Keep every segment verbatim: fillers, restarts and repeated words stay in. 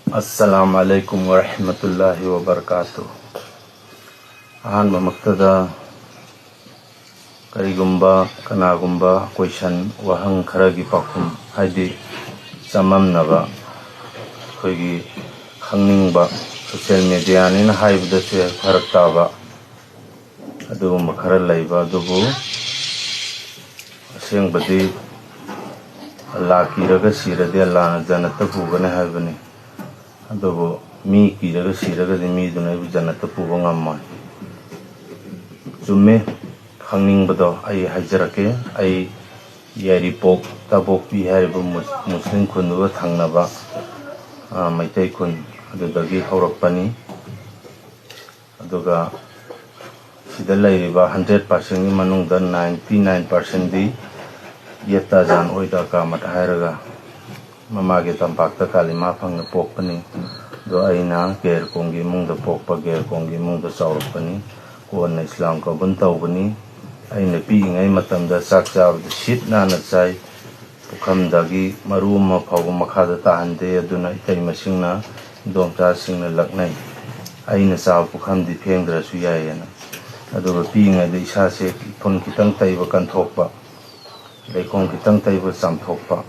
ꯑꯁꯂꯥꯝ ꯑꯂꯩꯀꯨꯝ ꯋꯥꯔꯍꯃꯇꯨꯜꯂꯥꯍꯤ ꯋꯥꯕꯔꯀꯥꯇꯨ꯫ ꯑꯍꯥꯟꯕꯃꯛꯇꯗ ꯀꯔꯤꯒꯨꯝꯕ ꯀꯅꯥꯒꯨꯝꯕ ꯀꯣꯏꯁꯟ ꯋꯥꯍꯪ ꯈꯔꯒꯤ ꯄꯥꯎꯈꯨꯝ, ꯍꯥꯏꯗꯤ ꯆꯃꯝꯅꯕ, ꯑꯩꯈꯣꯏꯒꯤ ꯈꯪꯅꯤꯡꯕ, ꯁꯣꯁꯤꯌꯦꯜ ꯃꯦꯗꯤꯌꯥꯅꯤꯅ ꯍꯥꯏꯕꯗꯁꯨ ꯍꯦꯛ ꯐꯔꯛ ꯇꯥꯕ ꯑꯗꯨꯒꯨꯝꯕ ꯈꯔ ꯂꯩꯕ ꯑꯗꯨꯕꯨ ꯑꯁꯦꯡꯕꯗꯤ ꯑꯜꯂꯥ ꯀꯤꯔꯒ ꯁꯤꯔꯗꯤ ꯑꯜꯂꯥꯅ ꯖꯟꯅꯠꯇ ꯄꯨꯒꯅꯤ ꯍꯥꯏꯕꯅꯤ꯫ ꯑꯗꯨꯕꯨ ꯃꯤ ꯀꯤꯔꯒ ꯁꯤꯔꯒꯗꯤ ꯃꯤꯗꯨꯅ ꯑꯩꯕꯨ ꯖꯟꯅꯠꯇ ꯄꯨꯕ ꯉꯝꯃꯣꯏ꯫ ꯆꯨꯝꯃꯦ, ꯈꯪꯅꯤꯡꯕꯗꯣ ꯑꯩ ꯍꯥꯏꯖꯔꯛꯀꯦ꯫ ꯑꯩ ꯌꯥꯏꯔꯤꯄꯣꯛ ꯇꯥꯕꯣꯛꯄꯤ ꯍꯥꯏꯔꯤꯕ ꯃꯨꯁ-, ꯃꯨꯁꯂꯤꯝ ꯈꯨꯟꯗꯨꯒ ꯊꯪꯅꯕ, ꯑ, ꯃꯩꯇꯩ ꯈꯨꯟ ꯑꯗꯨꯗꯒꯤ ꯍꯧꯔꯛꯄꯅꯤ꯫ ꯑꯗꯨꯒ ꯁꯤꯗ ꯂꯩꯔꯤꯕ ꯍꯟꯗ꯭ꯔꯦꯠ ꯄꯥꯔꯁꯦꯟꯒꯤ ꯃꯅꯨꯡꯗ ꯅꯥꯏꯟꯇꯤ ꯅꯥꯏꯟ ꯄꯥꯔꯁꯦꯟꯗꯤ ꯌꯦꯠꯇ ꯑꯖꯥꯟ ꯑꯣꯏꯗ ꯑꯀꯥꯃꯠ ꯍꯥꯏꯔꯒ ꯃꯃꯥꯒꯤ ꯇꯝꯄꯥꯛꯇ ꯀꯥꯂꯤꯃꯥ ꯐꯪꯅ ꯄꯣꯛꯄꯅꯤ꯫ ꯑꯗꯣ ꯑꯩꯅ ꯒꯦꯔ ꯀꯣꯝꯒꯤ ꯏꯃꯨꯡꯗ ꯄꯣꯛꯄ, ꯒꯦꯔ ꯀꯣꯝꯒꯤ ꯏꯃꯨꯡꯗ ꯆꯥꯎꯔꯛꯄꯅꯤ꯫ ꯀꯣꯟꯅ ꯏꯁꯂꯥꯝ ꯀꯕꯨꯜ ꯇꯧꯕꯅꯤ꯫ ꯑꯩꯅ ꯄꯤꯛꯏꯉꯩ ꯃꯇꯝꯗ ꯆꯥꯛ ꯆꯥꯕꯗ ꯁꯤꯠ ꯅꯥꯟꯅ ꯆꯥꯏ꯫ ꯄꯨꯈꯝꯗꯒꯤ ꯃꯔꯨ ꯑꯃ ꯐꯥꯎꯕ ꯃꯈꯥꯗ ꯇꯥꯍꯟꯗꯦ꯫ ꯑꯗꯨꯅ ꯏꯇꯩꯃꯁꯤꯡꯅ, ꯏꯗꯣꯝꯆꯥꯁꯤꯡꯅ ꯂꯛꯅꯩ, "ꯑꯩꯅ ꯆꯥꯕ ꯄꯨꯈꯝꯗꯤ ꯐꯦꯡꯗ꯭ꯔꯁꯨ ꯌꯥꯏ"ꯍꯥꯏꯅ꯫ ꯑꯗꯨꯒ ꯄꯤꯛꯏꯉꯩꯗ ꯏꯁꯥꯁꯦ ꯏꯐꯨꯟ ꯈꯤꯇꯪ ꯇꯩꯕ ꯀꯟꯊꯣꯛꯄ, ꯂꯩꯈꯣꯝ ꯈꯤꯇꯪ ꯇꯩꯕ ꯆꯥꯝꯊꯣꯛꯄ꯫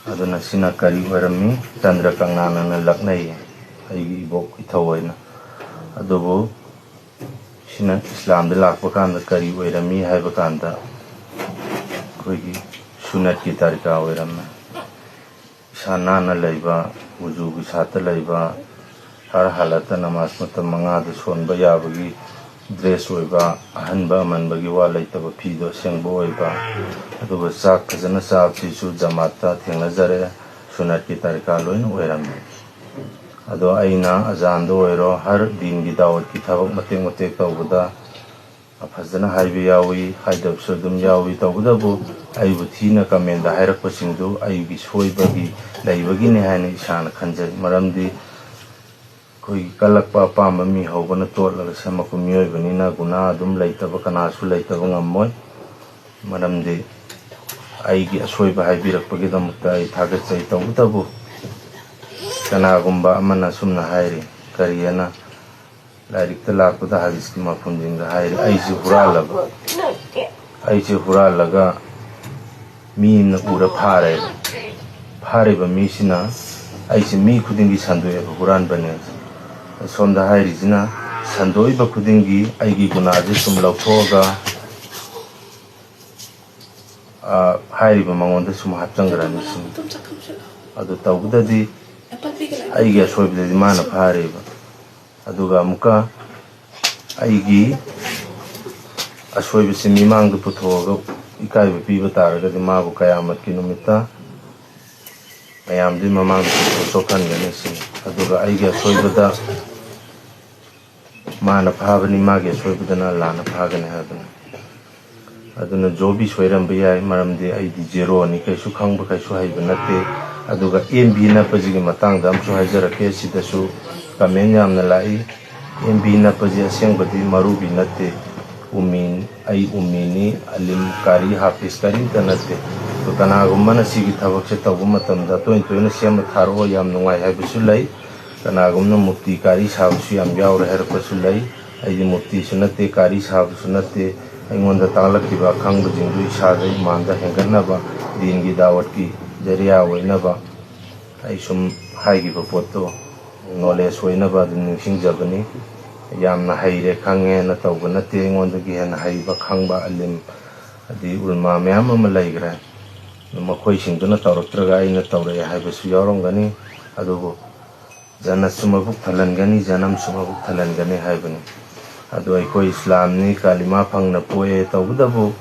ꯑꯗꯨꯅ ꯁꯤꯅ ꯀꯔꯤ ꯑꯣꯏꯔꯝꯃꯤ? ꯆꯟꯗ꯭ꯔ ꯀꯪꯂꯥꯅꯅ ꯂꯛꯅꯩ, ꯑꯩꯒꯤ ꯏꯕꯣꯛ ꯏꯊꯧ ꯍꯥꯏꯅ꯫ ꯑꯗꯨꯕꯨ ꯁꯤꯅ ꯏꯁꯂꯥꯝꯗ ꯂꯥꯛꯄ ꯀꯥꯟꯗ ꯀꯔꯤ ꯑꯣꯏꯔꯝꯃꯤ ꯍꯥꯏꯕ ꯀꯥꯟꯗ, ꯑꯩꯈꯣꯏꯒꯤ ꯁꯨꯅꯠꯀꯤ ꯇꯔꯤꯀꯥ ꯑꯣꯏꯔꯝꯃꯤ꯫ ꯏꯁꯥ ꯅꯥꯟꯅ ꯂꯩꯕ, ꯋꯨꯖꯨꯒꯤ ꯁꯥꯠꯇ ꯂꯩꯕ, ꯍꯔ ꯍꯥꯂꯠꯇ ꯅꯃꯥꯖ ꯃꯇꯝ ꯃꯉꯥꯗ ꯁꯣꯟꯕ ꯌꯥꯕꯒꯤ ꯗ꯭ꯔꯦꯁ ꯑꯣꯏꯕ, ꯑꯍꯟꯕ ꯑꯃꯟꯕꯒꯤ ꯋꯥ ꯂꯩꯇꯕ, ꯐꯤꯗꯣ ꯑꯁꯦꯡꯕ ꯑꯣꯏꯕ, ꯑꯗꯨꯒ ꯆꯥꯛ ꯐꯖꯅ ꯆꯥꯕꯁꯤꯁꯨ ꯖꯃꯥꯠꯇ ꯊꯦꯡꯅꯖꯔꯦ, ꯁꯨꯅꯠꯀꯤ ꯇꯔꯤꯀꯥ ꯂꯣꯏꯅ ꯑꯣꯏꯔꯝꯃꯤ꯫ ꯑꯗꯣ ꯑꯩꯅ ꯑꯖꯥꯟꯗ ꯑꯣꯏꯔꯣ, ꯍꯔ ꯗꯤꯟꯒꯤ ꯗꯥꯋꯠꯀꯤ ꯊꯕꯛ ꯃꯇꯦꯛ ꯃꯇꯦꯛ ꯇꯧꯕꯗ ꯐꯖꯅ ꯍꯥꯏꯕ ꯌꯥꯎꯏ, ꯍꯥꯏꯗꯕꯁꯨ ꯑꯗꯨꯝ ꯌꯥꯎꯏ꯫ ꯇꯧꯕꯇꯕꯨ ꯑꯩꯕꯨ ꯊꯤꯅ ꯀꯃꯦꯟꯗ ꯍꯥꯏꯔꯛꯄꯁꯤꯡꯗꯨ ꯑꯩꯒꯤ ꯁꯣꯏꯕꯒꯤ ꯂꯩꯕꯒꯤꯅꯤ ꯍꯥꯏꯅ ꯏꯁꯥꯅ ꯈꯟꯖꯩ꯫ ꯃꯔꯝꯗꯤ ꯑꯩꯈꯣꯏꯒꯤ ꯀꯜꯂꯛꯄ ꯑꯄꯥꯝꯕ ꯃꯤ ꯍꯧꯕꯅ ꯇꯣꯠꯂꯒ ꯁꯦꯝꯃꯛꯄ ꯃꯤꯑꯣꯏꯕꯅꯤꯅ ꯒꯨꯅꯥ ꯑꯗꯨꯝ ꯂꯩꯇꯕ ꯀꯅꯥꯁꯨ ꯂꯩꯇꯕ ꯉꯝꯃꯣꯏ꯫ ꯃꯔꯝꯗꯤ ꯑꯩꯒꯤ ꯑꯁꯣꯏꯕ ꯍꯥꯏꯕꯤꯔꯛꯄꯒꯤꯗꯃꯛꯇ ꯑꯩ ꯊꯥꯒꯠꯆꯩ꯫ ꯇꯧꯕꯇꯕꯨ ꯀꯅꯥꯒꯨꯝꯕ ꯑꯃꯅ ꯁꯨꯝꯅ ꯍꯥꯏꯔꯤ, ꯀꯔꯤ ꯍꯥꯏꯅ? ꯂꯥꯏꯔꯤꯛꯇ ꯂꯥꯛꯄꯗ ꯍꯗꯤꯁꯀꯤ ꯃꯐꯝꯁꯤꯡꯗ ꯍꯥꯏꯔꯤ, "ꯑꯩꯁꯦ ꯍꯨꯔꯥꯜꯂꯕ, ꯑꯩꯁꯦ ꯍꯨꯔꯥꯜꯂꯒ ꯃꯤ ꯑꯃꯅ ꯎꯔ ꯐꯥꯔꯦꯕ꯫ ꯐꯥꯔꯤꯕ ꯃꯤꯁꯤꯅ ꯑꯩꯁꯦ ꯃꯤ ꯈꯨꯗꯤꯡꯒꯤ ꯁꯟꯗꯣꯛꯑꯦꯕ, ꯍꯨꯔꯥꯟꯕꯅꯦ"꯫ ꯁꯣꯝꯗ ꯍꯥꯏꯔꯤꯁꯤꯅ, ꯁꯟꯗꯣꯛꯏꯕ ꯈꯨꯗꯤꯡꯒꯤ ꯑꯩꯒꯤ ꯒꯨꯅꯥꯁꯦ ꯁꯨꯝ ꯂꯧꯊꯣꯛꯑꯒ, ꯑ, ꯍꯥꯏꯔꯤꯕ ꯃꯉꯣꯟꯗ ꯁꯨꯝ ꯍꯥꯞꯆꯤꯟꯈ꯭ꯔꯅꯤ ꯁꯤꯅꯤ꯫ ꯑꯗꯨ ꯇꯧꯕꯗꯗꯤ ꯑꯩꯒꯤ ꯑꯁꯣꯏꯕꯗꯗꯤ ꯃꯥꯅ ꯐꯥꯔꯦꯕ꯫ ꯑꯗꯨꯒ ꯑꯃꯨꯛꯀ ꯑꯩꯒꯤ ꯑꯁꯣꯏꯕꯁꯤ ꯃꯤꯃꯥꯡꯗ ꯄꯨꯊꯣꯛꯑꯒ ꯏꯀꯥꯏꯕ ꯄꯤꯕ ꯇꯥꯔꯒꯗꯤ ꯃꯥꯕꯨ ꯀꯌꯥꯃꯠꯀꯤ ꯅꯨꯃꯤꯠꯇ ꯃꯌꯥꯝꯗꯨꯒꯤ ꯃꯃꯥꯡꯗ ꯄꯨꯊꯣꯛ ꯆꯣꯛꯍꯟꯒꯅꯤ ꯁꯤꯅꯤ꯫ ꯑꯗꯨꯒ ꯑꯩꯒꯤ ꯑꯁꯣꯏꯕꯗ ꯃꯥꯅ ꯐꯥꯕꯅꯤ, ꯃꯥꯒꯤ ꯑꯁꯣꯏꯕꯗꯅ ꯑꯜꯂꯥꯅ ꯐꯥꯒꯅꯤ ꯍꯥꯏꯕꯅꯤ꯫ ꯑꯗꯨꯅ ꯖꯣꯕꯤ ꯁꯣꯏꯔꯝꯕ ꯌꯥꯏ, ꯃꯔꯝꯗꯤ ꯑꯩꯗꯤ ꯖꯦꯔꯣꯅꯤ, ꯀꯩꯁꯨ ꯈꯪꯕ, ꯀꯩꯁꯨ ꯍꯩꯕ ꯅꯠꯇꯦ꯫ ꯑꯗꯨꯒ ꯑꯦꯝ ꯕꯤ ꯅꯞꯄꯁꯤꯒꯤ ꯃꯇꯥꯡꯗ ꯑꯃꯁꯨ ꯍꯥꯏꯖꯔꯛꯀꯦ꯫ ꯁꯤꯗꯁꯨ ꯀꯃꯦꯟ ꯌꯥꯝꯅ ꯂꯥꯛꯏ꯫ ꯑꯦꯝ ꯕꯤ ꯅꯞꯄꯁꯤ ꯑꯁꯦꯡꯕꯗꯤ ꯃꯔꯨꯕꯤ ꯅꯠꯇꯦ, ꯎꯃꯤ, ꯑꯩ ꯎꯃꯤꯅꯤ, ꯑꯂꯤꯝ, ꯀꯥꯔꯤ, ꯍꯥꯐꯤꯖ ꯀꯔꯤꯝꯇ ꯅꯠꯇꯦ꯫ ꯑꯗꯣ ꯀꯅꯥꯒꯨꯝꯕꯅ ꯁꯤꯒꯤ ꯊꯕꯛꯁꯦ ꯇꯧꯕ ꯃꯇꯝꯗ ꯇꯣꯏ ꯇꯣꯏꯅ ꯁꯦꯝꯕ ꯊꯥꯔꯛꯑꯣ, ꯌꯥꯝ ꯅꯨꯡꯉꯥꯏ ꯍꯥꯏꯕꯁꯨ ꯂꯩ꯫ ꯀꯅꯥꯒꯨꯝꯕꯅ ꯃꯨꯐꯇꯤ ꯀꯥꯔꯤ ꯁꯥꯕꯁꯨ ꯌꯥꯝ ꯌꯥꯎꯔꯦ ꯍꯥꯏꯔꯛꯄꯁꯨ ꯂꯩ꯫ ꯑꯩꯗꯤ ꯃꯨꯐꯇꯤꯁꯨ ꯅꯠꯇꯦ, ꯀꯥꯔꯤ ꯁꯥꯕꯁꯨ ꯅꯠꯇꯦ꯫ ꯑꯩꯉꯣꯟꯗ ꯇꯥꯛꯂꯛꯈꯤꯕ ꯑꯈꯪꯕꯁꯤꯡꯗꯨ ꯏꯁꯥꯗ ꯏꯃꯥꯟꯗ ꯍꯦꯟꯒꯠꯅꯕ, ꯗꯤꯟꯒꯤ ꯗꯥꯋꯠꯀꯤ ꯖꯔꯤꯌꯥ ꯑꯣꯏꯅꯕ ꯑꯩ ꯁꯨꯝ ꯍꯥꯏꯈꯤꯕ ꯄꯣꯠꯇꯣ ꯅꯣꯂꯦꯖ ꯑꯣꯏꯅꯕ ꯑꯗꯨꯝ ꯅꯤꯡꯁꯤꯡꯖꯕꯅꯤ꯫ ꯌꯥꯝꯅ ꯍꯩꯔꯦ, ꯈꯪꯉꯦꯅ ꯇꯧꯕ ꯅꯠꯇꯦ꯫ ꯑꯩꯉꯣꯟꯗꯒꯤ ꯍꯦꯟꯅ ꯍꯩꯕ, ꯈꯪꯕ ꯑꯂꯤꯝ ꯑꯗꯩ ꯎꯂꯃꯥ ꯃꯌꯥꯝ ꯑꯃ ꯂꯩꯈ꯭ꯔꯦ꯫ ꯃꯈꯣꯏꯁꯤꯡꯗꯨꯅ ꯇꯧꯔꯛꯇ꯭ꯔꯒ ꯑꯩꯅ ꯇꯧꯔꯛꯑꯦ ꯍꯥꯏꯕꯁꯨ ꯌꯥꯎꯔꯝꯒꯅꯤ꯫ ꯑꯗꯨꯕꯨ ꯖꯟꯅꯠꯁꯨ ꯃꯕꯨꯛ ꯊꯜꯍꯟꯒꯅꯤ, ꯖꯅꯝꯁꯨ ꯃꯕꯨꯛ ꯊꯜꯍꯟꯒꯅꯤ ꯍꯥꯏꯕꯅꯤ꯫ ꯑꯗꯨ ꯑꯩꯈꯣꯏ ꯏꯁꯂꯥꯝꯅꯤ, ꯀꯥꯂꯤꯃꯥ ꯐꯪꯅ ꯄꯣꯛꯑꯦ꯫ ꯇꯧꯕꯇꯕꯨ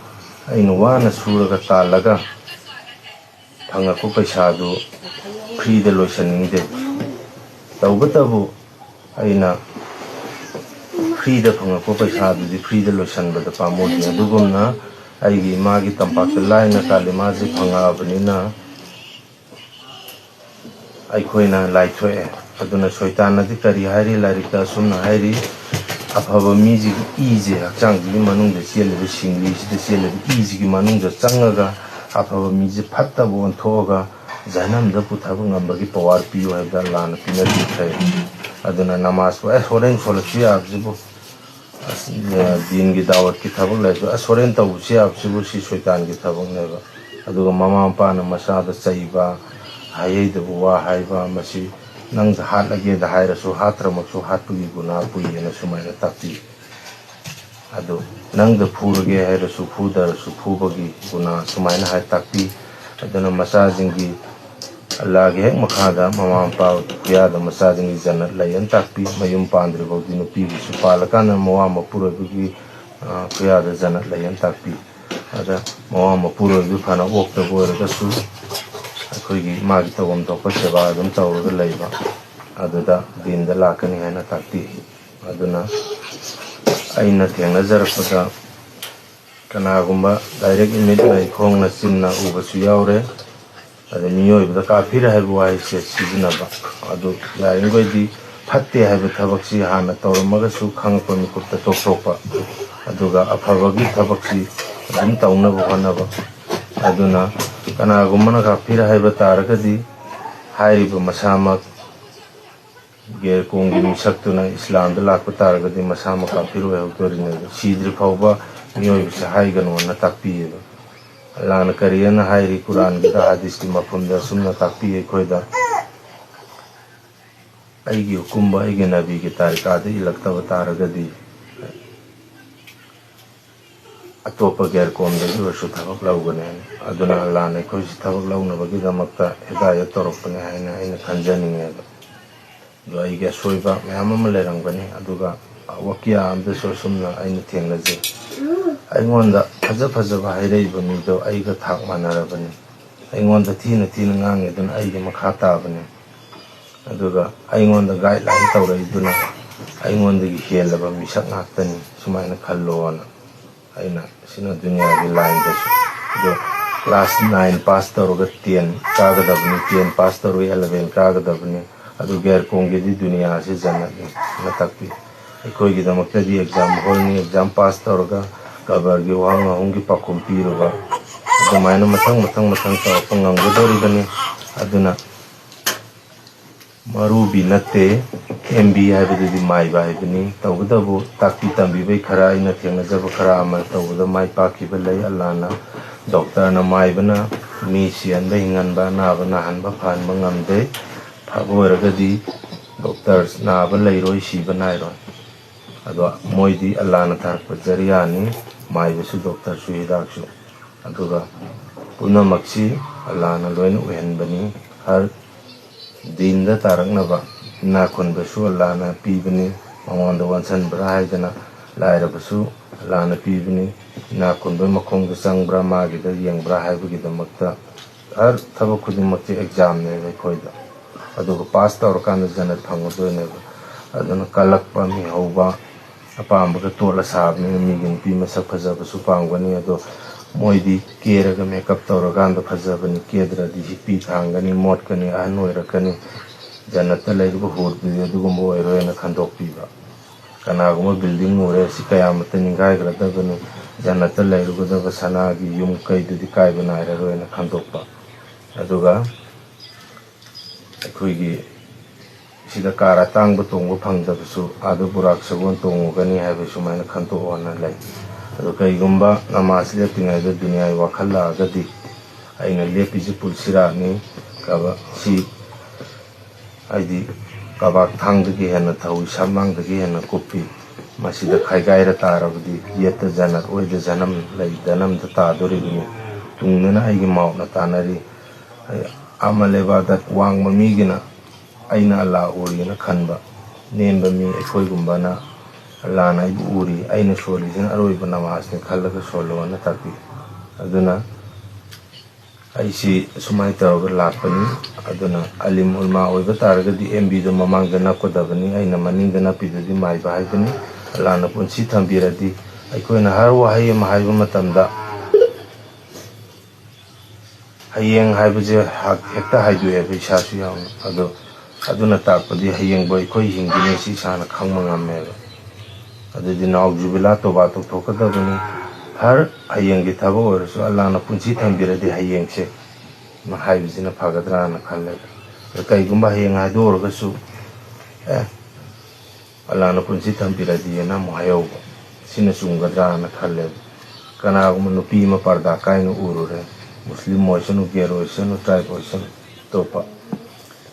ꯑꯩꯅ ꯋꯥꯅ ꯁꯨꯔꯒ ꯇꯥꯜꯂꯒ ꯐꯪꯉꯛꯄ ꯄꯩꯁꯥꯗꯨ ꯐ꯭ꯔꯤꯗ ꯂꯣꯏꯁꯟꯅꯤꯡꯗꯦ꯫ ꯇꯧꯕꯇꯕꯨ ꯑꯩꯅ ꯐ꯭ꯔꯤꯗ ꯐꯪꯉꯛꯄ ꯄꯩꯁꯥꯗꯨꯗꯤ ꯐ꯭ꯔꯤꯗ ꯂꯣꯏꯁꯟꯕꯗ ꯄꯥꯝꯃꯨꯗꯦ꯫ ꯑꯗꯨꯒꯨꯝꯅ ꯑꯩꯒꯤ ꯏꯃꯥꯒꯤ ꯇꯝꯄꯥꯛꯇ ꯂꯥꯏꯅ ꯀꯥꯂꯤꯃꯥꯁꯤ ꯐꯪꯉꯛꯑꯕꯅꯤꯅ ꯑꯩꯈꯣꯏꯅ ꯂꯥꯏꯊꯣꯛꯑꯦ꯫ ꯑꯗꯨꯅ ꯁꯣꯏꯇꯥꯟꯅꯗꯤ ꯀꯔꯤ ꯍꯥꯏꯔꯤ? ꯂꯥꯏꯔꯤꯛꯇ ꯑꯁꯨꯝꯅ ꯍꯥꯏꯔꯤ, "ꯑꯐꯕ ꯃꯤꯁꯤꯒꯤ ꯏꯁꯦ, ꯍꯛꯆꯥꯡꯁꯤꯒꯤ ꯃꯅꯨꯡꯗ ꯆꯦꯜꯂꯤꯕ, ꯁꯤꯡꯂꯤꯁꯤꯗ ꯆꯦꯜꯂꯤꯕ ꯏꯁꯤꯒꯤ ꯃꯅꯨꯡꯗ ꯆꯪꯉꯒ ꯑꯐꯕ ꯃꯤꯁꯦ ꯐꯠꯇꯕ ꯑꯣꯟꯊꯣꯛꯑꯒ ꯖꯍꯟꯅꯝꯗ ꯄꯨꯊꯕ ꯉꯝꯕꯒꯤ ꯄꯋꯥꯔ ꯄꯤꯌꯨ ꯍꯥꯏꯕꯗ ꯑꯜꯂꯥꯅ ꯄꯤꯅꯕꯤꯈ꯭ꯔꯦ꯫ ꯑꯗꯨꯅ ꯅꯃꯥꯖꯄꯨ ꯑꯦ ꯍꯣꯔꯦꯟ ꯁꯣꯜꯂꯛꯁꯨ ꯌꯥꯕꯁꯤꯕꯨ, ꯑꯁ, ꯗꯤꯟꯒꯤ ꯗꯥꯋꯠꯀꯤ ꯊꯕꯛ ꯂꯩꯔꯁꯨ ꯑꯁ ꯍꯣꯔꯦꯟ ꯇꯧꯕꯁꯨ ꯌꯥꯕꯁꯤꯕꯨ, ꯁꯤ ꯁꯣꯏꯇꯥꯟꯒꯤ ꯊꯕꯛꯅꯦꯕ꯫ ꯑꯗꯨꯒ ꯃꯃꯥ ꯃꯄꯥꯅ ꯃꯆꯥꯗ ꯆꯩꯕ, ꯍꯥꯏꯍꯩꯗꯕ ꯋꯥ ꯍꯥꯏꯕ, ꯃꯁꯤ ꯅꯪꯗ ꯍꯥꯠꯂꯒꯦꯗ ꯍꯥꯏꯔꯁꯨ ꯍꯥꯠꯇ꯭ꯔꯃꯛꯁꯨ ꯍꯥꯠꯄꯒꯤ ꯒꯨꯅꯥ ꯄꯨꯏꯌꯦꯅ ꯁꯨꯃꯥꯏꯅ ꯇꯥꯛꯄꯤ꯫ ꯑꯗꯨ ꯅꯪꯗ ꯐꯨꯔꯒꯦ ꯍꯥꯏꯔꯁꯨ ꯐꯨꯗꯔꯁꯨ ꯐꯨꯕꯒꯤ ꯒꯨꯅꯥ ꯁꯨꯃꯥꯏꯅ ꯍꯥꯏ ꯇꯥꯛꯄꯤ꯫ ꯑꯗꯨꯅ ꯃꯆꯥꯁꯤꯡꯒꯤ ꯑꯜꯂꯥꯒꯤ ꯍꯦꯛ ꯃꯈꯥꯗ ꯃꯃꯥ ꯃꯄꯥ ꯈꯨꯌꯥꯗ ꯃꯆꯥꯁꯤꯡꯒꯤ ꯖꯟꯅꯠ ꯂꯩꯌꯦꯅ ꯇꯥꯛꯄꯤ꯫ ꯃꯌꯨꯝ ꯄꯥꯟꯗ꯭ꯔꯤꯐꯥꯎꯗꯤ ꯅꯨꯄꯤꯒꯤꯁꯨ, ꯄꯥꯜꯂꯀꯥꯟꯗ ꯃꯋꯥ ꯃꯄꯨꯔꯣꯏꯕꯒꯤ, ꯑ, ꯈꯨꯌꯥꯗ ꯖꯟꯅꯠ ꯂꯩꯌꯦꯅ ꯇꯥꯛꯄꯤ꯫ ꯑꯗ ꯃꯋꯥ ꯃꯄꯨꯔꯣꯏꯕ ꯐꯅ ꯑꯣꯛꯇꯕ ꯑꯣꯏꯔꯒꯁꯨ ꯑꯩꯈꯣꯏꯒꯤ ꯃꯥꯒꯤ ꯇꯧꯐꯝ ꯊꯣꯛꯄ ꯁꯦꯕꯥ ꯑꯗꯨꯝ ꯇꯧꯔꯒ ꯂꯩꯕ, ꯑꯗꯨꯗ ꯗꯤꯟꯗ ꯂꯥꯛꯀꯅꯤ ꯍꯥꯏꯅ ꯇꯥꯛꯄꯤ꯫ ꯑꯗꯨꯅ ꯑꯩꯅ ꯊꯦꯡꯅꯖꯔꯛꯄꯗ ꯀꯅꯥꯒꯨꯝꯕ ꯗꯥꯏꯔꯦꯛ ꯏꯃꯤꯠ ꯂꯩ ꯈꯣꯡꯅ ꯆꯤꯟꯅ ꯎꯕꯁꯨ ꯌꯥꯎꯔꯦ꯫ ꯑꯗ ꯃꯤꯑꯣꯏꯕꯗ ꯀꯥꯐꯤꯔ ꯍꯥꯏꯕ ꯋꯥꯍꯩꯁꯦ ꯁꯤꯖꯤꯟꯅꯕ꯫ ꯑꯗꯨ ꯌꯥꯔꯤꯈꯩꯗꯤ ꯐꯠꯇꯦ ꯍꯥꯏꯕ ꯊꯕꯛꯁꯤ ꯍꯥꯟꯅ ꯇꯧꯔꯝꯃꯒꯁꯨ ꯈꯪꯉꯛꯄ ꯃꯤꯀꯨꯞꯇ ꯇꯣꯛꯊꯣꯛꯄ, ꯑꯗꯨꯒ ꯑꯐꯕꯒꯤ ꯊꯕꯛꯁꯤ ꯑꯗꯨꯝ ꯇꯧꯅꯕ ꯍꯣꯠꯅꯕ꯫ ꯑꯗꯨꯅ ꯀꯅꯥꯒꯨꯝꯕꯅ ꯀꯥꯐꯤꯔ ꯍꯥꯏꯕ ꯇꯥꯔꯒꯗꯤ ꯍꯥꯏꯔꯤꯕ ꯃꯁꯥꯃꯛ ꯒꯦꯔꯀꯣꯡꯒꯤ ꯃꯤꯁꯛꯇꯨꯅ ꯏꯁꯂꯥꯝꯗ ꯂꯥꯛꯄ ꯇꯥꯔꯒꯗꯤ ꯃꯁꯥꯃꯛ ꯀꯥꯐꯤꯔ ꯑꯣꯏꯍꯧꯗꯣꯔꯤꯅꯦꯕ꯫ ꯁꯤꯗ꯭ꯔꯤ ꯐꯥꯎꯕ ꯃꯤꯑꯣꯏꯕꯁꯦ ꯍꯥꯏꯒꯅꯣꯅ ꯇꯥꯛꯄꯤꯌꯦꯕ꯫ ꯑꯜꯂꯥꯍꯅ ꯀꯔꯤꯅ ꯍꯥꯏꯔꯤ ꯀꯨꯔꯥꯟꯒꯤꯗ, ꯍꯥꯗꯤꯁꯀꯤ ꯃꯐꯝꯗ ꯑꯁꯨꯝꯅ ꯇꯥꯛꯄꯤ ꯑꯩꯈꯣꯏꯗ, "ꯑꯩꯒꯤ ꯍꯨꯀꯨꯝꯕ ꯑꯩꯒꯤ ꯅꯕꯤꯒꯤ ꯇꯥꯔꯤꯀꯥꯗ ꯏꯜꯂꯛꯇꯕ ꯇꯥꯔꯒꯗꯤ ꯑꯇꯣꯞꯄ ꯒꯦꯔꯀꯣꯝꯗꯒꯤ ꯑꯣꯏꯔꯁꯨ ꯊꯕꯛ ꯂꯧꯒꯅꯤ" ꯍꯥꯏꯅ꯫ ꯑꯗꯨꯅ ꯑꯜꯂꯥꯍꯅ ꯑꯩꯈꯣꯏꯁꯤ ꯊꯕꯛ ꯂꯧꯅꯕꯒꯤꯗꯃꯛꯇ ꯍꯤꯗꯥꯌꯠ ꯇꯧꯔꯛꯄꯅꯦ ꯍꯥꯏꯅ ꯑꯩꯅ ꯈꯟꯖꯅꯤꯡꯉꯦꯕ꯫ ꯑꯗꯣ ꯑꯩꯒꯤ ꯑꯁꯣꯏꯕ ꯃꯌꯥꯝ ꯑꯃ ꯂꯩꯔꯝꯒꯅꯤ, ꯑꯗꯨꯒ ꯋꯥꯀꯤꯌꯥ ꯑꯃꯗꯁꯨ ꯑꯁꯨꯝꯅ ꯑꯩꯅ ꯊꯦꯡꯅꯖꯩ꯫ ꯑꯩꯉꯣꯟꯗ ꯐꯖ ꯐꯖꯕ ꯍꯥꯏꯔꯛꯏꯕ ꯃꯤꯗꯣ ꯑꯩꯒ ꯊꯥꯛ ꯃꯥꯟꯅꯔꯕꯅꯤ, ꯑꯩꯉꯣꯟꯗ ꯊꯤꯅ ꯊꯤꯅ ꯉꯥꯡꯉꯦ, ꯑꯗꯨꯅ ꯑꯩꯒꯤ ꯃꯈꯥ ꯇꯥꯕꯅꯤ, ꯑꯗꯨꯒ ꯑꯩꯉꯣꯟꯗ ꯒꯥꯏꯗꯂꯥꯏꯟ ꯇꯧꯔꯛꯏꯗꯨꯅ ꯑꯩꯉꯣꯟꯗꯒꯤ ꯍꯦꯜꯂꯕ ꯃꯤꯁꯛ ꯉꯥꯛꯇꯅꯤ, ꯁꯨꯃꯥꯏꯅ ꯈꯜꯂꯣꯅ꯫ ꯑꯩꯅ ꯁꯤꯅ ꯗꯨꯅꯤꯌꯥꯒꯤ ꯂꯥꯏꯟꯗꯁꯨ꯫ ꯑꯗꯣ ꯀ꯭ꯂꯥꯁ ꯅꯥꯏꯟ ꯄꯥꯁ ꯇꯧꯔꯒ ꯇꯦꯟ ꯀꯥꯒꯗꯕꯅꯤ, ꯇꯦꯟ ꯄꯥꯁ ꯇꯧꯔꯒ ꯑꯦꯂꯚꯦꯟ ꯀꯥꯒꯗꯕꯅꯤ꯫ ꯑꯗꯨ ꯒꯦꯔꯀꯣꯡꯒꯤꯗꯤ ꯗꯨꯅꯤꯌꯥꯁꯤ ꯖꯟꯅꯠꯅꯤ ꯅ ꯇꯥꯛꯄꯤ꯫ ꯑꯩꯈꯣꯏꯒꯤꯗꯃꯛꯇꯗꯤ ꯑꯦꯛꯖꯥꯝ ꯍꯣꯜꯅꯤ, ꯑꯦꯛꯖꯥꯝ ꯄꯥꯁ ꯇꯧꯔꯒ ꯀꯕꯔꯒꯤ ꯋꯥꯍꯪ ꯑꯍꯨꯝꯒꯤ ꯄꯥꯎꯈꯨꯝ ꯄꯤꯔꯨꯕ, ꯑꯗꯨꯃꯥꯏꯅ ꯃꯊꯪ ꯃꯊꯪ ꯃꯊꯪ ꯇꯧꯔꯛꯄ ꯉꯝꯒꯗꯧꯔꯤꯕꯅꯤ꯫ ꯑꯗꯨꯅ ꯃꯔꯨꯕꯤ ꯅꯠꯇꯦ, ꯑꯦꯝ ꯕꯤ ꯍꯥꯏꯕꯗꯨꯗꯤ ꯃꯥꯏꯕ ꯍꯥꯏꯕꯅꯤ꯫ ꯇꯧꯕꯇꯕꯨ ꯇꯥꯛꯄꯤ ꯇꯝꯕꯤꯕꯩ ꯈꯔ ꯑꯩꯅ ꯊꯦꯡꯅꯖꯕ ꯈꯔ ꯑꯃ ꯇꯧꯕꯗ ꯃꯥꯏ ꯄꯥꯛꯈꯤꯕ ꯂꯩ꯫ ꯑꯜꯂꯥꯅ, ꯗꯣꯛꯇꯔꯅ ꯃꯥꯏꯕꯅ ꯃꯤ ꯁꯤꯍꯟꯕ ꯍꯤꯡꯍꯟꯕ, ꯑꯅꯥꯕ ꯅꯥꯍꯟꯕ ꯐꯍꯟꯕ ꯉꯝꯗꯦ꯫ ꯐꯕ ꯑꯣꯏꯔꯒꯗꯤ ꯗꯣꯛꯇꯔ ꯅꯥꯕ ꯂꯩꯔꯣꯏ, ꯁꯤꯕ ꯅꯥꯏꯔꯣꯏ꯫ ꯑꯗꯣ ꯃꯣꯏꯗꯤ ꯑꯜꯂꯥꯅ ꯊꯥꯔꯛꯄ ꯖꯔꯤꯌꯥꯅꯤ, ꯃꯥꯏꯕꯁꯨ ꯗꯣꯛꯇꯔꯁꯨ ꯍꯤꯗꯥꯛꯁꯨ꯫ ꯑꯗꯨꯒ ꯄꯨꯝꯅꯃꯛꯁꯤ ꯑꯜꯂꯥꯅ ꯂꯣꯏꯅ ꯑꯣꯏꯍꯟꯕꯅꯤ꯫ ꯍꯔ ꯗꯤꯟꯗ ꯇꯥꯔꯛꯅꯕ ꯏꯅꯥꯛ ꯈꯨꯟꯕꯁꯨ ꯑꯜꯂꯥꯅ ꯄꯤꯕꯅꯤ꯫ ꯃꯉꯣꯟꯗ ꯑꯣꯟꯁꯟꯕ꯭ꯔꯥ ꯍꯥꯏꯗꯅ ꯂꯥꯏꯔꯕꯁꯨ ꯑꯜꯂꯥꯅ ꯄꯤꯕꯅꯤ꯫ ꯏꯅꯥꯛ ꯈꯨꯟꯕ ꯃꯈꯣꯡꯗ ꯆꯪꯕ꯭ꯔꯥ, ꯃꯥꯒꯤꯗ ꯌꯦꯡꯕ꯭ꯔꯥ ꯍꯥꯏꯕꯒꯤꯗꯃꯛꯇ ꯍꯔ ꯊꯕꯛ ꯈꯨꯗꯤꯡꯃꯛꯁꯦ ꯑꯦꯛꯖꯥꯝꯅꯦꯕ ꯑꯩꯈꯣꯏꯗ꯫ ꯑꯗꯨꯒ ꯄꯥꯁ ꯇꯧꯔꯀꯥꯟꯗ ꯖꯟꯅꯠ ꯐꯪꯒꯗꯣꯏꯅꯦꯕ꯫ ꯑꯗꯨꯅ ꯀꯜꯂꯛꯄ, ꯃꯤꯍꯧꯕ, ꯑꯄꯥꯝꯕꯒ ꯇꯣꯠꯂ ꯁꯥꯕꯅꯤꯅ ꯃꯤꯒꯤ ꯅꯨꯄꯤ ꯃꯁꯛ ꯐꯖꯕꯁꯨ ꯄꯥꯝꯒꯅꯤ꯫ ꯑꯗꯣ ꯃꯣꯏꯗꯤ ꯀꯦꯔꯒ ꯃꯦꯀꯞ ꯇꯧꯔꯀꯥꯟꯗ ꯐꯖꯕꯅꯤ, ꯀꯦꯗ꯭ꯔꯗꯤ ꯍꯤꯛꯄꯤ ꯊꯥꯡꯒꯅꯤ, ꯃꯣꯠꯀꯅꯤ, ꯑꯍꯟ ꯑꯣꯏꯔꯛꯀꯅꯤ꯫ ꯖꯟꯅꯠꯇ ꯂꯩꯔꯤꯕ ꯍꯨꯔꯗꯨꯗꯤ ꯑꯗꯨꯒꯨꯝꯕ ꯑꯣꯏꯔꯣꯏꯅ ꯈꯟꯗꯣꯛꯄꯤꯕ꯫ ꯀꯅꯥꯒꯨꯝꯕ ꯕꯤꯜꯗꯤꯡ ꯎꯔꯦ, ꯁꯤ ꯀꯌꯥꯃꯠꯇ ꯅꯤꯡꯈꯥꯏꯈ꯭ꯔꯗꯕꯅꯤ, ꯖꯟꯅꯠꯇ ꯂꯩꯔꯨꯒꯗꯕ ꯁꯅꯥꯒꯤ ꯌꯨꯝ ꯀꯩꯗꯨꯗꯤ ꯀꯥꯏꯕ ꯅꯥꯏꯔꯔꯣꯏꯅ ꯈꯟꯗꯣꯛꯄ꯫ ꯑꯗꯨꯒ ꯑꯩꯈꯣꯏꯒꯤ ꯁꯤꯗ ꯀꯥꯔ ꯑꯇꯥꯡꯕ ꯇꯣꯡꯕ ꯐꯪꯗꯕꯁꯨ ꯑꯥꯗ ꯕꯨꯔꯥꯛ ꯁꯒꯣꯜ ꯇꯣꯡꯉꯨꯒꯅꯤ ꯍꯥꯏꯕ ꯁꯨꯃꯥꯏꯅ ꯈꯟꯗꯣꯛꯑꯣꯅ ꯂꯩ꯫ ꯑꯗꯣ ꯀꯩꯒꯨꯝꯕ ꯅꯃꯥꯖ ꯂꯦꯞꯇ꯭ꯔꯤꯉꯩꯗ ꯗꯨꯅꯤꯌꯥꯒꯤ ꯋꯥꯈꯜ ꯂꯥꯛꯑꯒꯗꯤ ꯑꯩꯅ ꯂꯦꯞꯄꯤꯁꯤ ꯄꯨꯜꯁꯤꯔꯥꯠꯅꯤ, ꯀꯕ-, ꯁꯤ ꯍꯥꯏꯗꯤ ꯀꯕꯥꯛ ꯊꯥꯡꯗꯒꯤ ꯍꯦꯟꯅ ꯊꯧꯏ, ꯁꯝꯂꯥꯡꯗꯒꯤ ꯍꯦꯟꯅ ꯀꯨꯞꯄꯤ꯫ ꯃꯁꯤꯗ ꯈꯥꯏꯒꯥꯏꯔ ꯇꯥꯔꯕꯗꯤ ꯌꯦꯠꯇ ꯖꯅꯠ, ꯑꯣꯏꯗ ꯖꯅꯝ ꯂꯩ, ꯖꯅꯝꯗ ꯇꯥꯗꯣꯔꯤꯕꯅꯤ꯫ ꯇꯨꯡꯗꯅ ꯑꯩꯒꯤ ꯃꯥꯎꯠꯅ ꯇꯥꯅꯔꯤ꯫ ꯑꯃꯜ ꯏꯕꯥꯗꯠ ꯋꯥꯡꯕ ꯃꯤꯒꯤꯅ ꯑꯩꯅ ꯑꯜꯂꯥ ꯎꯔꯤꯅ ꯈꯟꯕ, ꯅꯦꯝꯕ ꯃꯤ ꯑꯩꯈꯣꯏꯒꯨꯝꯕꯅ ꯑꯜꯂꯥꯅ ꯑꯩꯕꯨ ꯎꯔꯤ, ꯑꯩꯅ ꯁꯣꯜꯂꯤꯁꯤꯅ ꯑꯔꯣꯏꯕ ꯅꯃꯥꯖꯅꯤ ꯈꯜꯂꯒ ꯁꯣꯜꯂꯣꯅ ꯇꯥꯛꯄꯤ꯫ ꯑꯗꯨꯅ ꯑꯩꯁꯤ ꯑꯁꯨꯃꯥꯏꯅ ꯇꯧꯔꯒ ꯂꯥꯛꯄꯅꯤ꯫ ꯑꯗꯨꯅ ꯑꯂꯤꯝ ꯎꯂꯃꯥ ꯑꯣꯏꯕ ꯇꯥꯔꯒꯗꯤ ꯑꯦꯝ ꯕꯤꯗꯣ ꯃꯃꯥꯡꯗ ꯅꯞꯀꯗꯕꯅꯤ, ꯑꯩꯅ ꯃꯅꯤꯡꯗ ꯅꯞꯄꯤꯗꯨꯗꯤ ꯃꯥꯏꯕ ꯍꯥꯏꯕꯅꯤ꯫ ꯑꯜꯂꯥꯅ ꯄꯨꯟꯁꯤ ꯊꯝꯕꯤꯔꯗꯤ ꯑꯩꯈꯣꯏꯅ ꯍꯔ ꯋꯥꯍꯩ ꯑꯃ ꯍꯥꯏꯕ ꯃꯇꯝꯗ ꯍꯌꯦꯡ ꯍꯥꯏꯕꯁꯦ ꯍ-, ꯍꯦꯛꯇ ꯍꯥꯏꯗꯣꯛꯑꯦꯕ ꯏꯁꯥꯁꯨ ꯌꯥꯎꯅ꯫ ꯑꯗꯣ ꯑꯗꯨꯅ ꯇꯥꯛꯄꯗꯤ ꯍꯌꯦꯡꯕꯨ ꯑꯩꯈꯣꯏ ꯍꯤꯡꯈꯤꯅꯤ ꯁꯤ ꯏꯁꯥꯅ ꯈꯪꯕ ꯉꯝꯃꯦꯕ꯫ ꯑꯗꯨꯗꯤ ꯅꯥꯎꯖꯨꯕꯤꯂꯥ ꯇꯣꯕꯥ ꯇꯧꯊꯣꯛꯀꯗꯕꯅꯤ꯫ ꯍꯔ ꯍꯌꯦꯡꯒꯤ ꯊꯕꯛ ꯑꯣꯏꯔꯁꯨ ꯑꯜꯂꯥꯅ ꯄꯨꯟꯁꯤ ꯊꯝꯕꯤꯔꯗꯤ ꯍꯌꯦꯡꯁꯦ ꯍꯥꯏꯕꯁꯤꯅ ꯐꯒꯗ꯭ꯔꯥꯅ ꯈꯜꯂꯦ꯫ ꯑꯗꯣ ꯀꯩꯒꯨꯝꯕ ꯍꯌꯦꯡ ꯍꯥꯏꯗꯣꯛꯎꯔꯒꯁꯨ, ꯑꯦ, ꯑꯜꯂꯥꯅ ꯄꯨꯟꯁꯤ ꯊꯝꯕꯤꯔꯗꯤꯅ ꯑꯃꯨꯛ ꯍꯥꯏꯍꯧꯕ, ꯁꯤꯅ ꯆꯨꯝꯒꯗ꯭ꯔꯥꯅ ꯈꯜꯂꯦꯕ꯫ ꯀꯅꯥꯒꯨꯝꯕ ꯅꯨꯄꯤ ꯑꯃ ꯄꯔꯗꯥ ꯀꯥꯏꯅ ꯎꯔꯨꯔꯦ, ꯃꯨꯁꯂꯤꯝ ꯑꯣꯏꯁꯅꯨ, ꯒꯦꯔ ꯑꯣꯏꯁꯅꯨ, ꯇ꯭ꯔꯥꯏꯕ ꯑꯣꯏꯁꯅꯨ, ꯑꯇꯣꯞꯄ,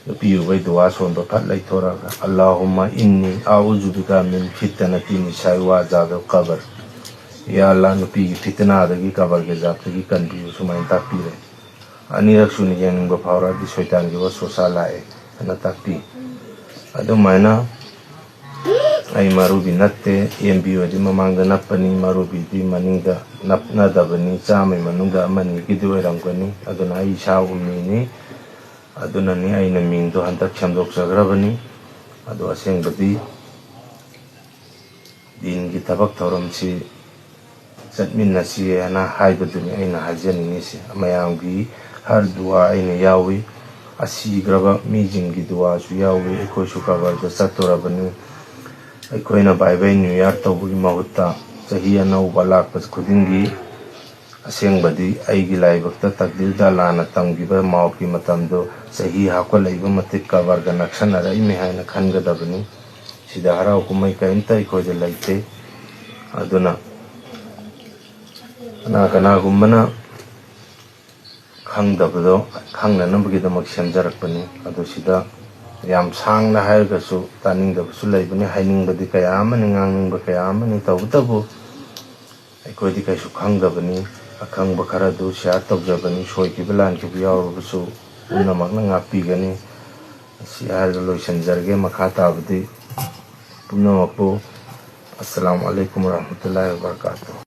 ꯅꯨꯄꯤ ꯎꯕꯩ ꯗꯨꯋꯥ ꯁꯣꯟꯕ ꯐꯠ ꯂꯩꯊꯣꯔꯛꯑꯒ, "ꯑꯜꯂꯥꯍꯨꯝꯃ ꯏꯟꯅꯤ ꯑꯎꯖꯨ ꯕꯤꯀ ꯃꯤꯟ ꯐꯤꯇꯅꯇꯤ ꯅꯤꯁꯥꯏ ꯋꯥ ꯑꯖꯥꯕꯤꯜ ꯀꯕꯔ"꯫ "ꯌꯥ ꯑꯜꯂꯥ, ꯅꯨꯄꯤꯒꯤ ꯐꯤꯇꯅꯥꯗꯒꯤ, ꯀꯕꯔꯒꯤ ꯑꯖꯥꯕꯇꯒꯤ ꯀꯟꯕꯤꯌꯨ", ꯁꯨꯃꯥꯏꯅ ꯇꯥꯛꯄꯤꯔꯦ꯫ ꯑꯅꯤꯔꯛ ꯁꯨꯅ ꯌꯦꯡꯅꯤꯡꯕ ꯐꯥꯎꯔꯛꯑꯗꯤ ꯁꯣꯏꯇꯥꯟꯒꯤ ꯋꯥꯁꯋꯥꯁꯥ ꯂꯥꯛꯑꯦ ꯍꯥꯏꯅ ꯇꯥꯛꯄꯤ꯫ ꯑꯗꯨꯃꯥꯏꯅ ꯑꯩ ꯃꯥꯔꯨꯕꯤ ꯅꯠꯇꯦ, ꯑꯦꯝ ꯕꯤ ꯑꯣꯏꯗꯤ ꯃꯃꯥꯡꯗ ꯅꯞꯄꯅꯤ, ꯃꯥꯔꯨꯕꯤꯗꯤ ꯃꯅꯤꯡꯗ ꯅꯞꯅꯗꯕꯅꯤ, ꯆꯥꯝꯃꯩ ꯃꯅꯨꯡꯗ ꯑꯃꯅꯤꯒꯤꯗꯤ ꯑꯣꯏꯔꯝꯒꯅꯤ꯫ ꯑꯗꯨꯅ ꯑꯩ ꯏꯁꯥ ꯎꯃꯤꯅꯤ, ꯑꯗꯨꯅꯅꯤ ꯑꯩꯅ ꯃꯤꯡꯗꯣ ꯍꯟꯗꯛ ꯁꯦꯝꯗꯣꯛꯆꯈ꯭ꯔꯕꯅꯤ꯫ ꯑꯗꯣ ꯑꯁꯦꯡꯕꯗꯤ ꯗꯤꯟꯒꯤ ꯊꯕꯛ ꯊꯧꯔꯝꯁꯤ ꯆꯠꯃꯤꯟꯅꯁꯤ ꯍꯥꯏꯅ ꯍꯥꯏꯕꯗꯨꯅꯤ ꯑꯩꯅ ꯍꯥꯏꯖꯅꯤꯡꯉꯤꯁꯤ꯫ ꯃꯌꯥꯝꯒꯤ ꯍꯔ ꯗꯨꯋꯥ ꯑꯩꯅ ꯌꯥꯎꯏ, ꯑꯁꯤꯈ꯭ꯔꯕ ꯃꯤꯁꯤꯡꯒꯤ ꯗꯨꯋꯥꯁꯨ ꯌꯥꯎꯏ꯫ ꯑꯩꯈꯣꯏꯁꯨ ꯀꯕꯔꯗ ꯆꯠꯇꯣꯔꯕꯅꯤ꯫ ꯑꯩꯈꯣꯏꯅ ꯕꯥꯏ ꯕꯥꯏ ꯅ꯭ꯌꯨ ꯏꯌꯥꯔ ꯇꯧꯕꯒꯤ ꯃꯍꯨꯠꯇ ꯆꯍꯤ ꯑꯅꯧꯕ ꯂꯥꯛꯄ ꯈꯨꯗꯤꯡꯒꯤ ꯑꯁꯦꯡꯕꯗꯤ ꯑꯩꯒꯤ ꯂꯥꯏꯕꯛꯇ ꯇꯛꯗꯤꯔꯗ ꯑꯜꯂꯥꯅ ꯇꯝꯈꯤꯕ ꯃꯥꯎꯠꯀꯤ ꯃꯇꯝꯗꯣ ꯆꯍꯤ ꯍꯥꯞꯀꯠꯂꯛꯏꯕ ꯃꯇꯤꯛ ꯀꯕꯔꯒ ꯅꯛꯁꯟꯅꯔꯛꯏꯃꯤ ꯍꯥꯏꯅ ꯈꯟꯒꯗꯕꯅꯤ꯫ ꯁꯤꯗ ꯍꯔꯥꯎ ꯀꯨꯝꯍꯩ ꯀꯔꯤꯝꯇ ꯑꯩꯈꯣꯏꯗ ꯂꯩꯇꯦ꯫ ꯑꯗꯨꯅ ꯀꯅꯥ ꯀꯅꯥꯒꯨꯝꯕꯅ ꯈꯪꯗꯕꯗꯣ ꯈꯪꯅꯅꯕꯒꯤꯗꯃꯛ ꯁꯦꯝꯖꯔꯛꯄꯅꯤ꯫ ꯑꯗꯨ ꯁꯤꯗ ꯌꯥꯝ ꯁꯥꯡꯅ ꯍꯥꯏꯔꯒꯁꯨ ꯇꯥꯅꯤꯡꯗꯕꯁꯨ ꯂꯩꯕꯅꯤ, ꯍꯥꯏꯅꯤꯡꯕꯗꯤ ꯀꯌꯥ ꯑꯃꯅꯤ, ꯉꯥꯡꯅꯤꯡꯕ ꯀꯌꯥ ꯑꯃꯅꯤ꯫ ꯇꯧꯕꯇꯕꯨ ꯑꯩꯈꯣꯏꯗꯤ ꯀꯩꯁꯨ ꯈꯪꯗꯕꯅꯤ, ꯑꯈꯪꯕ ꯈꯔ ꯑꯗꯨ ꯁꯤꯌꯥꯔ ꯇꯧꯖꯕꯅꯤ꯫ ꯁꯣꯏꯈꯤꯕ ꯂꯥꯟꯈꯤꯕ ꯌꯥꯎꯔꯕꯁꯨ ꯄꯨꯝꯅꯃꯛꯅ ꯉꯥꯛꯄꯤꯒꯅꯤ꯫ ꯑꯁꯤ ꯍꯥꯏꯔꯒ ꯂꯣꯏꯁꯤꯟꯖꯔꯒꯦ꯫ ꯃꯈꯥ ꯇꯥꯕꯗꯤ ꯄꯨꯝꯅꯃꯛꯄꯨ ꯑꯁꯂꯥꯃꯨ ꯑꯂꯩꯀꯨꯝ ꯋꯔꯍꯃꯇꯨꯜꯂꯥꯍꯤ ꯋꯕꯔꯀꯥꯇꯨꯍ꯫